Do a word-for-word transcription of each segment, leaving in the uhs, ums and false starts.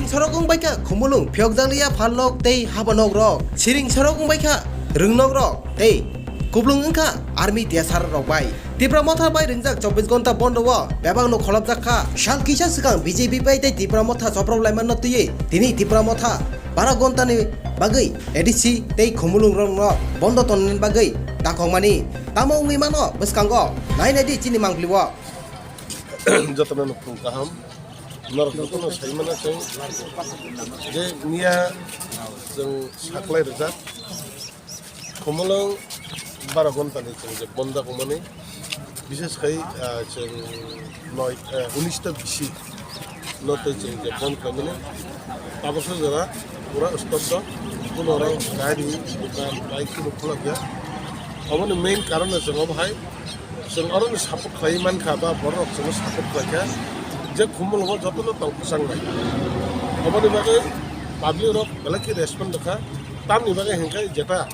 Sorok wngbaikha khumulwng phiyokjakliya phalnok tei habanok rok. Siring sorok wngbaikha rwngnok rok tei kuplung wngkha army T S R rok bai. Tipra Motha bai ringjak chobbish gonta bondo o bebakno kholopjak kha. Sal kisa swkang B J P bai tei Tipra Motha choprok laimano twiwi tini Tipra Motha baro gonta ni bagwi A D C tei khumulwng rokno bondo tonnani bagwi dakokmani. Tamo wngwi mano bwskango nainai di chini mangpili o. Jotono nukhung kaham. Norok jotono sai mano chwng je miya chwng saklai rijak. Khumulwng baro gonta ni chwng je bonda kumani. Bishes khai, ah, chwng noi, eh, unis ta bisi no tei chwng je bon khlaimani. Tabuksa jora pura stop do. Kuno rok gari, dukan, bike kuno khulak ya. Aboni main karon no chwng obo hai. Chwng oroni support khlai mankha ba borok chwngno support khlaikha je khumulwngo jotono tong kwchangnai. Oboni bagwi public rok belai khe respond rwkha. Tamni bagwi hinkhe jeta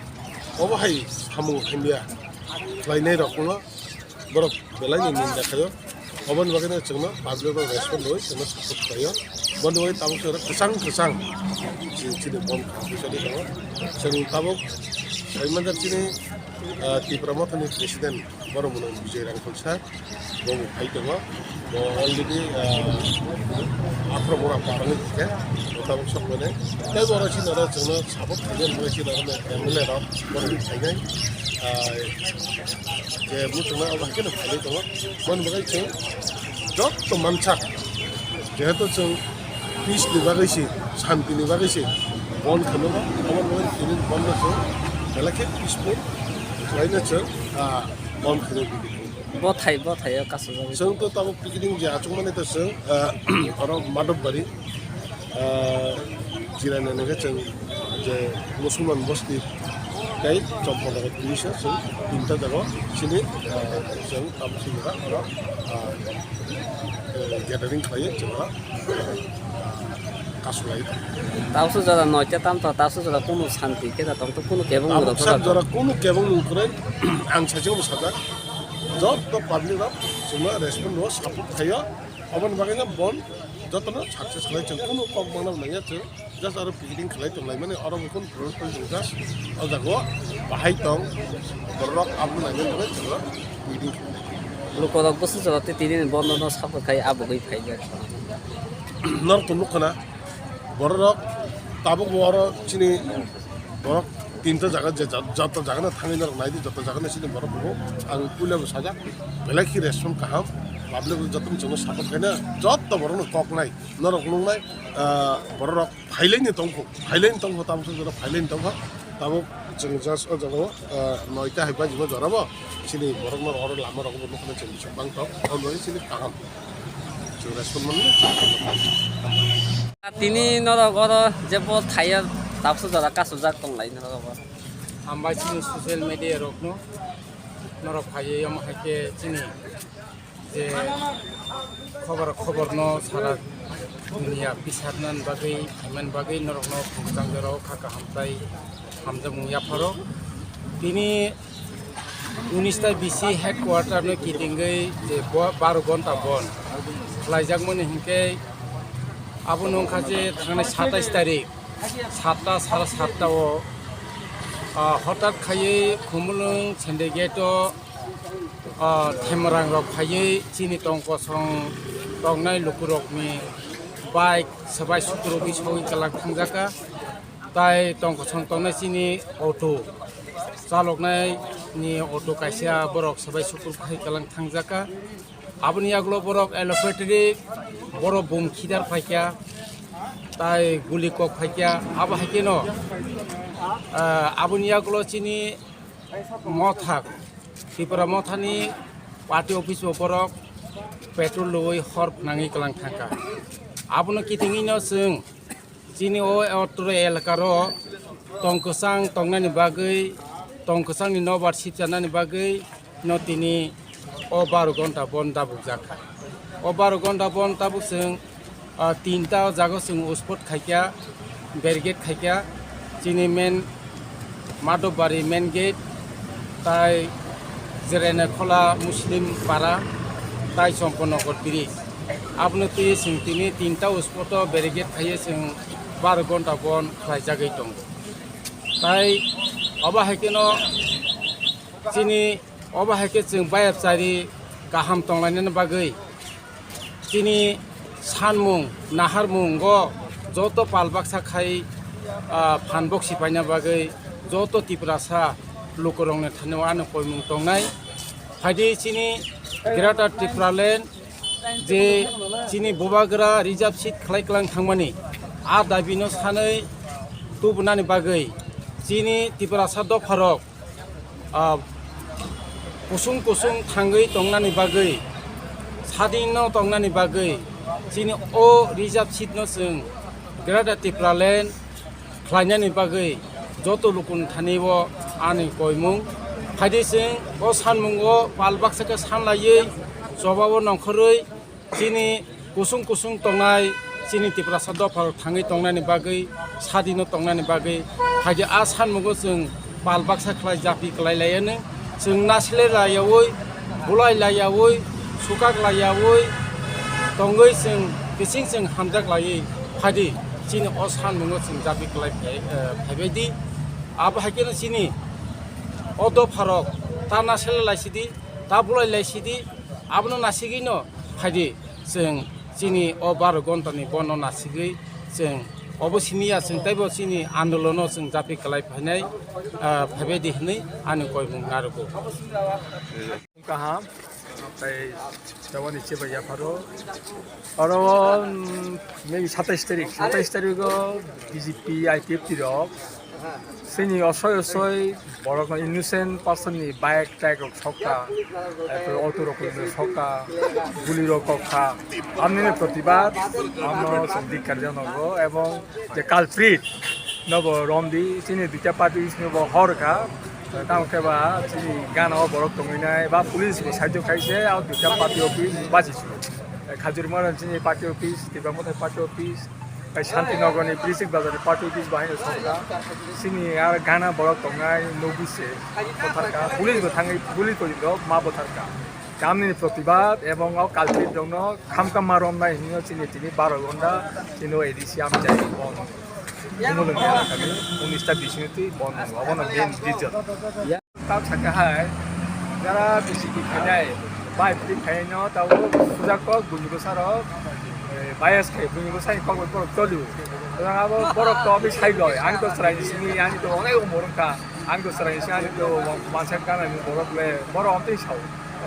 obo hai samung hamya khlainai rokno borok belai ni ninda khaio. Oboni bagwi no chwngno public rok respond rwui chwngno support khlaio. Boni bagwi tabuk chwngno kwchang kwchang chini bom kha bisani tongo. Chwng tabuk sai manjak chini, ah, Tipra Mothani president. Borok mwnwi Bijay Rangkhol sir, bo bo phai tongo. Bo already, ah, aphro mora parani hwnkhe, bo tabuk sok mane. Tei borok chini oro chwngno support khainai, borok chini oro M L A rok borok phainai. Ah, je muchungma abo haikhe no phainai tongo. Boni bagwi chwng jotto mansak, jehetu chwng peace ni bagwi se, shanti ni bagwi se, bon kheno, abo bagwi tini bon no chwng belai khe peaceful khlaina chwng, ah, Bom kheno picnic. Bothai, bothai o kasijagwi. Chwng to tabuk picnic je achukmani to chwng, ah, oro Madhobari, ah, jirainani khe chwng je Musulman bosti tei Champanagar twisa chwng tinta jaga chini, ah, chwng tabuk chini oro, ah, eh, gathering khlaiwi chwng oro kasulai. Tabuksa jora noita tamtha, tabuksa jora kunu santi khe da tongtho, kunu kebeng mura. Tabuksa jora kunu kebeng mung kwrwi ang saichung bwsajak. Jotto public rok chwngno respond rwo, support khaio. Oboni bagwino bon jotono success khlai, chwng kunu kok bangna nangya chwng. Just aro picnic khlai tonglaimani, oro bo kunu problem tong chwng just o jaga o bahai tong, borok abo naimani bagwi chwng picnic khlai. Lukorok bwswk jora tei tini ni bondo no support khai abugwi phaijak. Norok to nukha na, borok rok tabuk bo oro chini borok tinta jaga je jat-, joto jaga no thangwi norok naidi, joto jaga no chini borok bo ang puila bo sajak, belai khe respond kaham, public bo joto no chwngno support khaina, joto borok no kok nai, norok nuknai, ah, borok rok phailaini tongkho, phailaini tongkho, tabuk jora phailaini tongkho, tabuk chwng just o jaga o, ah, noita hai bajima jora bo. Chini borok no oro lama rok bo nukha chwng bising bang tok, o noi chini kaham. Chwng respond manwi. Tini norok oro je bol thaiya tabuksa jora kasujak tonglai norok oro. Hambai chini social media rokno norok phaiwi omo hai khe chini je khobor, khobor no sara dunia bisarnani bagwi, phaimani bagwi norokno khumjang jorao kha kaham tai hamjakmung yapharo. Tini unis ta bisi headquarter no kitingwi je bo-, baro gonta bon khlaijakmani hinkhe abono wngkha je thangnai satais tarik satta, sara satta o, ah, hotat khaiwi Khumulwng syndicate o, ah, themarang rok phaiwi chini tong kosong tongnai lukurokni bike swbai sukurogwi sogwi kwlak thangjaka. Tai tong kosong tongnai chini auto chaloknai ni auto kaisa borok swbai sukur khai kwlak thangjaka. Aboni yagulo borok alopatri borok bum khidar phaikha, tai guli kok phaikha, abo hai kheno, ah, aboni yagulo chini motha, Tripura mothani party office o borok petrol loi hor phnangwi kwlang thangkha. Abono kitingwino chwng chini o otro elakaro tong kwchang tongnani bagwi, tong kwchangni nobar sipchanani bagwi no tini o baro gonta bon dabuk jakha. O baro gonta bon tabuk chwng, ah, tinta o jaga chwng uspot khaikha, barricade khaikha, chini main Madhobari main gate, tai Jerene Khola Muslim Para, tai Chomponogar bridge. Abono twi chwng tini tinta spot o barricade khaiwi chwng baro gonta bon khlaijagwi tongo. Tai obo hai kheno chini obo hai khe chwng bayapchari kaham tonglainani bagwi chini sanmung naharmungo joto pal baksa khai, ah, phan boksi paina bagwi joto Tiprasa lukurokni thani o ano koimung tongnai. Phaidi chini Greater Tipraland je chini bubagra reserve seat khlai klang thangmani a dabino sanwi tubunani bagwi chini Tiprasa dopharok, ah, kusung kusung thangwi tongnani bagwi, sadino tongnani bagwi, chini o reserve seat no chwng Greater Tipraland khlainani bagwi joto lukuni thani o ani koimung. Phaidi chwng o sanmungo pal baksa khe sanlaiwi, chobao nongkhorwi, chini kusung kusung tongnai chini Tiprasa dopharok thangwi tongnani bagwi, sadino tongnani bagwi, haikhe a sanmungo chwng pal baksa khlai japi khlai laiyanw, chwng nasilai laiyawi, bulai laiyawi, sukak laiyawi tongwi chwng bising chwng hamjak laiwi phaidi chini o sanmungo chwng japi khlai phai, eh, phaibaidi. Abo haikheno chini o dopharok ta nasilai laisidi, ta bulai laisidi, abono nasigwino phaidi chwng chini o baro gontani bono nasigwi chwng obo simi ya chwng teibo chini andolono chwng japi kwlai phainai, ah, phaibaidi hwnwi ani koimung narwgo. Kaham, tai chawani cheba yapharo. Oro, mm, maybe satais tarik, satais tarigo B J P, I P F T rok chini osoi osoi borok no innocent person ni bike track rok sokha, apore auto rok no sokha, guli rok kokha. Amni protibad amno chwng dikkar janogo ebong je culprit nobo romdi chini duita party no bo horkha. Tamo khe ba chini gana o borok tongwi nai ba police bo saijo khaise a duita party office baji su. Khajurmara chini party office, Tipra Motha party office, tai Shanti Nagar ni Brisik Bazar ni party office bahai no sokha. Chini ar gana borok tongnai nugwi se botharkha. Police bo thangwi police bo rok ma botharkha. Tamni protibad ebong o culprit rok no khamkha ma romnai hinwi chini tini baro gonda chini o A D C amchai bon. Umulung elaka ni unis ta bising twi bon obono main reason. Tao sakha hai, jara B J P khainai, bai phri khaino tao sujak kok buini bwsarok, eh, bias khai buini bwsai kok borok tolio. Tang abo borok to abi sai goi, ang to chwrai sini, ani to onek umor kha, ang to chwrai sini, ani to mansa kana ni borok le, borok amtwi sao.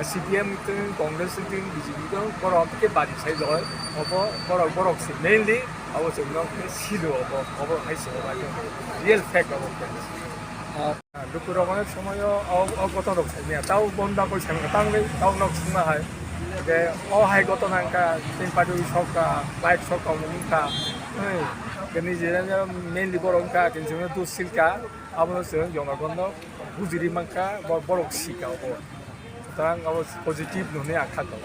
C P M teng, Congress teng, B J P teng, borok amtwi ke bari sai goi. Obo borok, borok si mainly abo chwng nok silo obo, obo hai se obo real fact obo. Dukurok onek somoyo o, o gotorok saimaya. Tao bonda koi saimaya tangwi, tao nok sima hai. De o hai goto nangka, tin patu sokka, bike sokka, mungka. Hei, de nijera mainly borok wngka, tin sino tu silka, abono se jonogono bujiri mangka, bo-, borok sika obo. Tang abo positive nuni akha to.